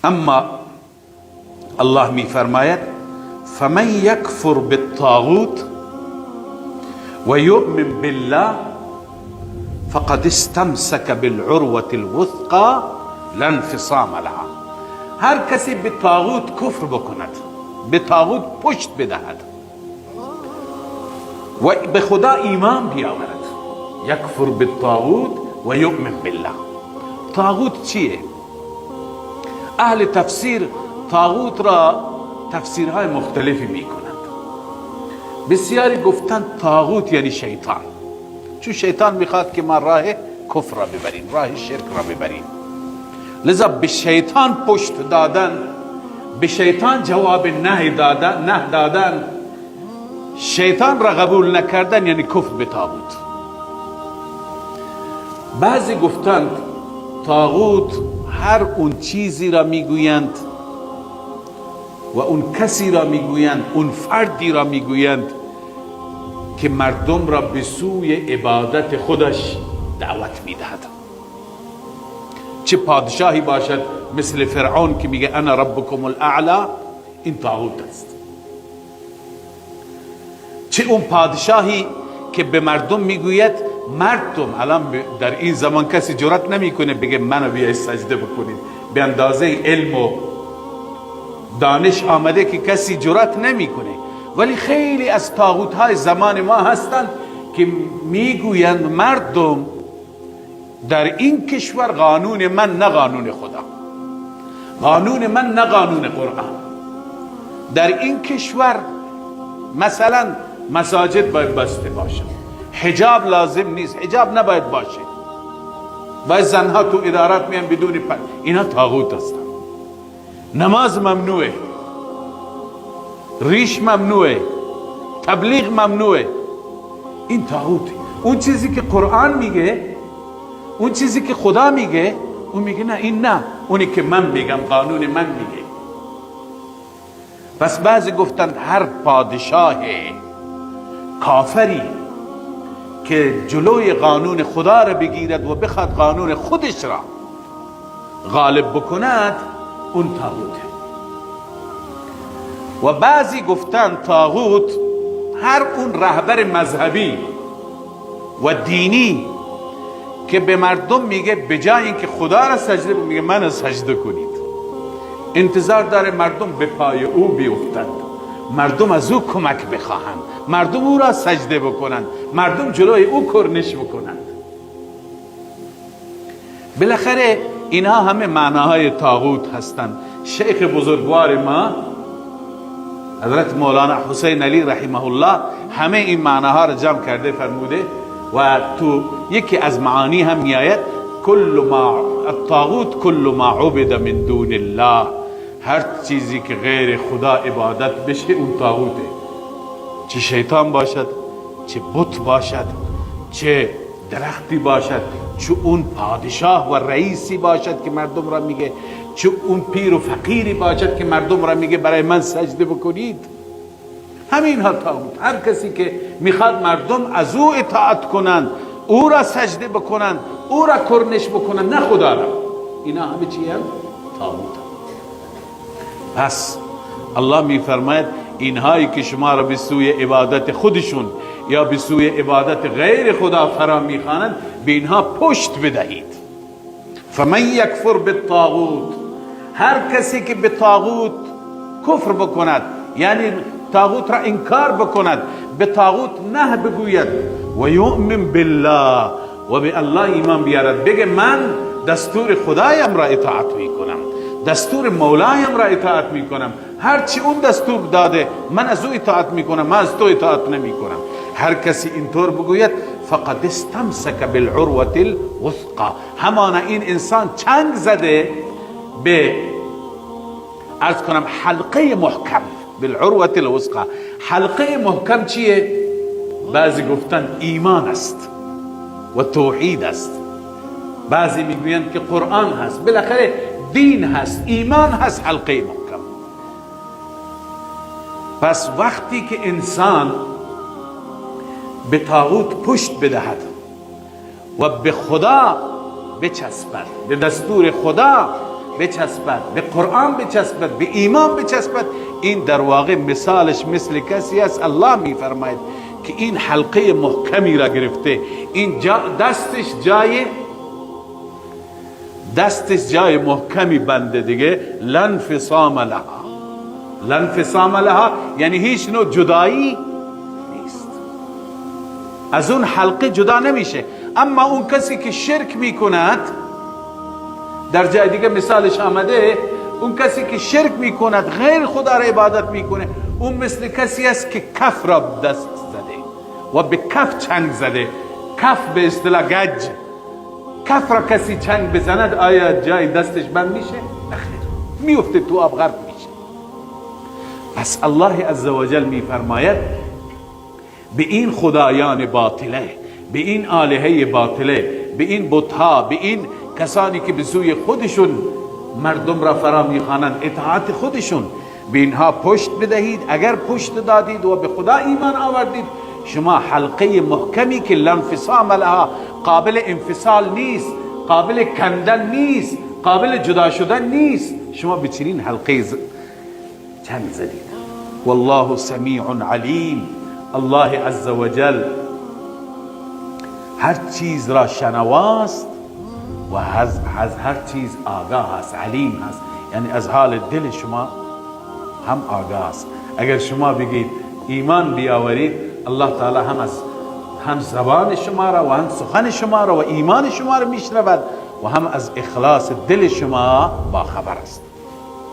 اما الله میفرماید: فمن یکفر بالطاغوت و یؤمن بالله فقد استمسك بالعروة الوثقى لا انفصام لها. هر کسی به طاغوت کفر بکند، به طاغوت پشت بدهد و به خدا ایمان بیاورد، یکفر بالطاغوت و یؤمن بالله. طاغوت چیه؟ اهل تفسیر طاغوت را تفسیرهای مختلفی میکنند. بسیاری گفتند طاغوت یعنی شیطان، چون شیطان میخواد که ما راه کفر را ببریم، راه شرک را ببریم. لذا به شیطان پشت دادن، به شیطان جواب نه دادن، نه دادن، شیطان را قبول نکردن یعنی کفر به طاغوت. بعضی گفتند طاغوت هر اون چیزی را میگویند و اون کسی را میگویند، اون فردی را میگویند که مردم را به سوی عبادت خودش دعوت میدهد. چه پادشاهی باشد مثل فرعون که میگه انا ربکم الاعلی، این طاغوت است. چه اون پادشاهی که به مردم میگوید مردم، الان در این زمان کسی جرأت نمیکنه بگه منو بیای سجده بکنید، به اندازه علم و دانش آمده که کسی جرأت نمیکنه. ولی خیلی از طاغوت های زمان ما هستند که میگویند مردم در این کشور قانون من نه قانون خدا، قانون من نه قانون قرآن. در این کشور مثلا مساجد باید بسته باشه، حجاب لازم نیست، حجاب نباید باشه، باید زنها تو ادارات میان بدون پرده. اینا طاغوت هستند. نماز ممنوعه، ریش ممنوعه، تبلیغ ممنوعه، این طاغوته. اون چیزی که قرآن میگه، اون چیزی که خدا میگه، اون میگه نه این نه، اونی که من میگم، قانون من میگه. پس بعضی گفتند هر پادشاه کافری که جلوی قانون خدا را بگیرد و بخواد قانون خودش را غالب بکند، اون طاغوته. و بعضی گفتند طاغوت هر اون رهبر مذهبی و دینی که به مردم میگه به جای اینکه خدا را سجده، میگه من سجده کنید. انتظار داره مردم به پای او بیفتند، مردم از او کمک بخواهند، مردم او را سجده بکنند، مردم جلوی او کرنش بکنند. بالاخره اینها همه معناهای طاغوت هستند. شیخ بزرگوار ما حضرت مولانا حسین علی رحمه الله همه این معناها را جمع کرده فرموده و تو یکی از معانی هم میآید: کل ما الطاغوت کل ما عبد من دون الله. هر چیزی که غیر خدا عبادت بشه اون طاغوته، چه شیطان باشد، چه بت باشد، چه درختی باشد، چه اون پادشاه و رئیسی باشد که مردم را میگه، چه اون پیر و فقیری باشد که مردم را میگه برای من سجده بکنید. همین ها طاغوت. هر کسی که میخواد مردم از او اطاعت کنند، او را سجده بکنند، او را کرنش بکنند، نه خدا را، اینا همه چی هم طاغوت. پس الله میفرماید اینهایی که شما را به سوی عبادت خودشون یا به سوی عبادت غیر خدا فرا میخوانند، به اینها پشت بدهید. فمن یکفر بالطاغوت، هر کسی که به طاغوت کفر بکند، یعنی طاغوت را انکار بکند، به طاغوت نه بگوید، و یؤمن بالله، و به الله ایمان بیارد، بگه من دستور خدایم را اطاعت میکنم، دستور مولایم را اطاعت میکنم، هرچی اون دستور داده من از او اطاعت میکنم، من از تو اطاعت نمیکنم. هر کسی اینطور بگوید، فقد استمسک بالعروة الوثقى، همانا این انسان چنگ زده به عرض کنم حلقه محکم. بالعروة الوثقى، حلقه محکم چیه؟ بعضی گفتن ایمان است و توحید است، بعضی میگویند که قرآن هست. بالاخره دین هست، ایمان هست، حلقه محکم. پس وقتی که انسان به طاغوت پشت بدهد و به خدا بچسبد، به دستور خدا بچسبد، به قرآن بچسبد، به ایمان بچسبد، این در واقع مثالش مثل کسی است، الله میفرماید که این حلقه محکمی را گرفته، این جا دستش جای محکمی بنده دیگه. لانفصام لها، لانفصام لها یعنی هیچ نوع جدایی نیست، از اون حلقه جدا نمیشه. اما اون کسی که شرک میکند، در جای دیگه مثالش آمده، اون کسی که شرک میکند، غیر خدا را عبادت میکنه، اون مثل کسی است که کف را دست زده و به کف چنگ زده. کف به اصطلاح گج، کف را کسی چنگ بزند آیا جای دستش بند میشه؟ نخیر، میفته تو آب غرق میشه. پس الله عزوجل میفرماید به این خدایان باطله، به این آلهه باطله، به این بتها، به این کسانی که به سوی خودشون مردم را فرا میخوانند، اطاعت خودشون، به اینها پشت بدهید. اگر پشت دادید و به خدا ایمان آوردید، شما حلقه محکمی که لانفصام لها، قابل انفصال نیست، قابل کندن نیست، قابل جدا شدن نیست، شما به چنین حلقه چنگ زدید. والله سمیع علیم. الله عز وجل هر چیز را شنواست و از هر چیز آگاه است، علیم است، یعنی از حال دل شما هم آگاه است. اگر شما بگید ایمان بیاورید، الله تعالی هم از هم زبان شما را و هم سخن شما را و ایمان شما را میشنود و هم از اخلاص دل شما با خبر است.